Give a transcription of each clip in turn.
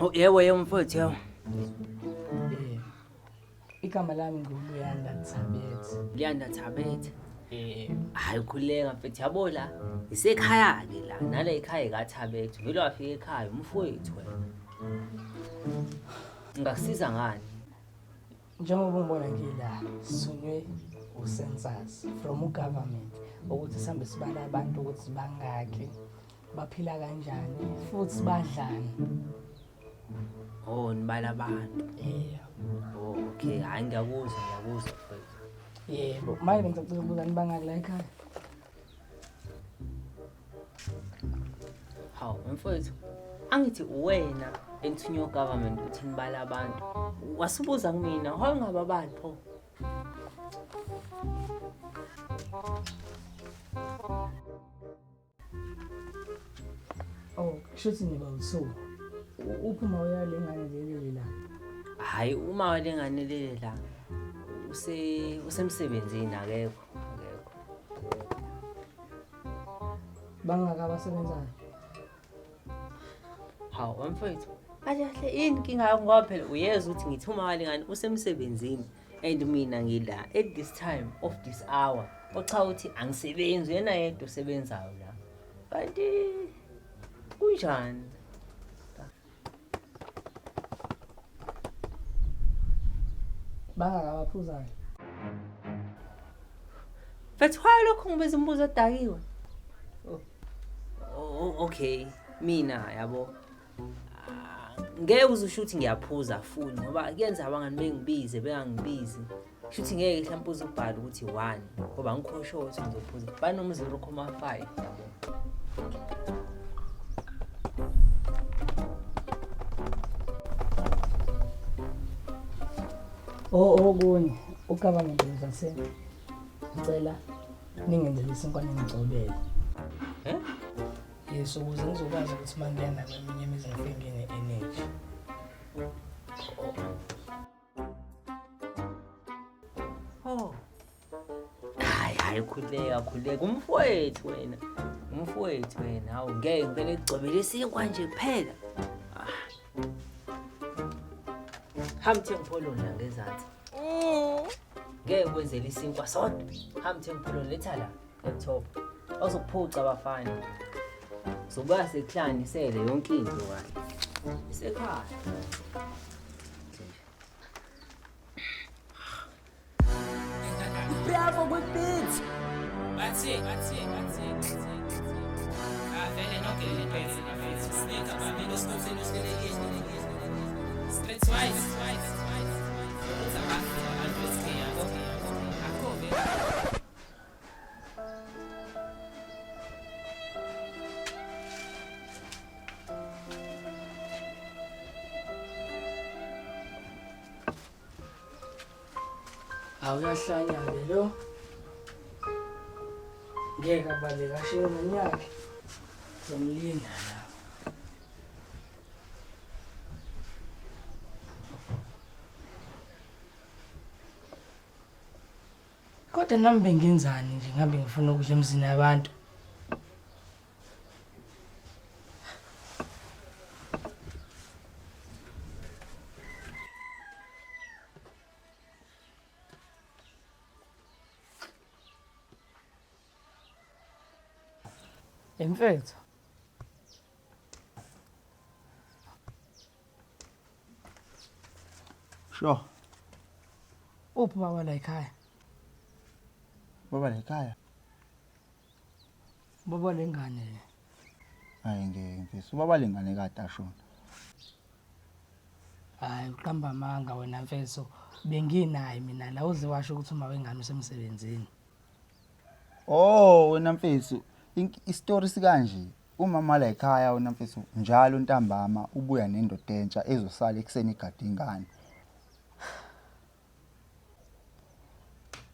Oh, yebo yebo mfowethu yebo. Eh. Igama lami nguLuyanda Thabethe. Luyanda Thabethe. Eh. Hayi khuleka mfethu yabo la. Isekhaya ke la nala ekhaya kaThabethe. Vele wafika ekhaya umfowethu wena. Ngakusiza ngani? Njengoba ungibona ngila sithunywe uSensors from ugovernment ukuthi sihambe sibala abantu ukuthi bangaki baphila kanjani futhi badlani. Oh, nibala abantu. Yeah. Oh, okay. Hayi ngiyakuzwa, ngiyakuzwa mfethu. Yebo, manje bengisacela ukubuza nibangaki la ekhaya? Hawu, mfethu. Angithi uwena enthunywa government ukuthi nibala abantu. Wasubuza kumina, hayi ungababali pho. Oh, kushuthi niba u-two. Uphi uma uyale ngane lelele la? Hayi, uma walengane lele la. Use usemsebenzini akekho, akekho. Bangaka abasebenzayo? Hawu, mfethu. Kahle kahle yini inkinga yakho ngoba phela uyezwa ukuthi ngithi uma walengane usemsebenzini and mina ngila at this time of this hour. Ocha uthi angisebenzi uyena yedwa osebenzayo la. Kanti kunjani? Bangaka abaphuzayo? Mfethu why lokhu ngibiza umbuzo odakiwe? Oh, oh, okay, mina yabo. Ah, ngeke uze usho ukuthi ngiyaphuza futhi ngoba kuyenza abangani bengibize bengangibizi. Shuthi ngeke mhlawumbe uze ubhale ukuthi 1 ngoba ngikho sure ukuthi ngizophuza. Banoma 0.5 yabo. Oh, okunye ugovernment uzase ngicela ningenzele isinkwa ningigcobele. Eh? Yes, ukuze ngizokwazi ukuthi uma ngiya nakweminye imizi ngifike ngine-energy. Oh. Hayi hayi khuleka khuleka umfowethu wena. Umfowethu wena hawu ngeke ngivele kugcobele isinkwa nje kuphela. Ah. Hamba uthenga upholoni la ngezansi. Ngeke kwenzele isinkwa sodwa. Hamba uthenga upholoni letha la laptop. Awuzokuphuca abafana. Zobuya sekuhlanganisele yonke into kahle. Isekhaya. Bravo kwi-beat. Bathi, bathi, bathi, bathi. Avele nonke leli beat, sneaker babili usikhuthini usikelekile. Street wise, ukuthi abantu abantu besikhe yabo. Akho vele. Awuyahlanya-ke lo. Ngeke abaleke ashiye ingane yakhe. Ngizomlinda la. Kodwa nami bengenzani nje ngabe ngifuna ukudla emzini yabantu. Mfethu. Sure. Uphi baba la ekhaya? Baba la ekhaya. Baba lengane le. Hayi ngeke mfethu, ubaba lengane kade ashona. Hayi uqamba amanga wena mfethu. Benginaye mina la uze washo ukuthi uma wengane usemsebenzini. Oh wena mfethu, isitori sikanje. Umama la ekhaya wena mfethu njalo ntambama ubuya nendoda entsha ezosala ekuseni igade ingane.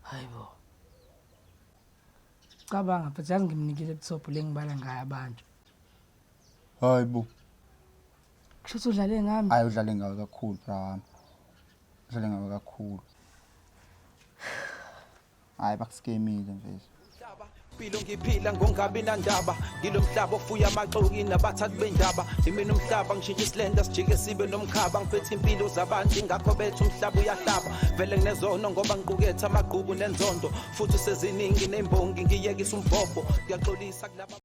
Hayibo. Cabanga mfethu yazi ngimnikile laptop le ngibala ngayo abantu. Hayibo. Kusho ukuthi udlale ngami. Hayi udlale ngawe kakhulu bra wami. Udlale ngawe kakhulu. Hayi bakuskemile mfethu. Impilo ngiphila ngongabi nandaba, ngilo mhlaba ofuya amaxoki nabathathi bendaba. Imina umhlaba ngishintsha isilenda sijike sibe nomkhaba, ngiphethe impilo zabantu ingakho bethu umhlaba uyahlaba. Vele nginezono ngoba ngiqukethe amagqubu nenzondo, futhi seziningi nembongi ngiyekisa umbhobho. Ngiyaxolisa kulaba.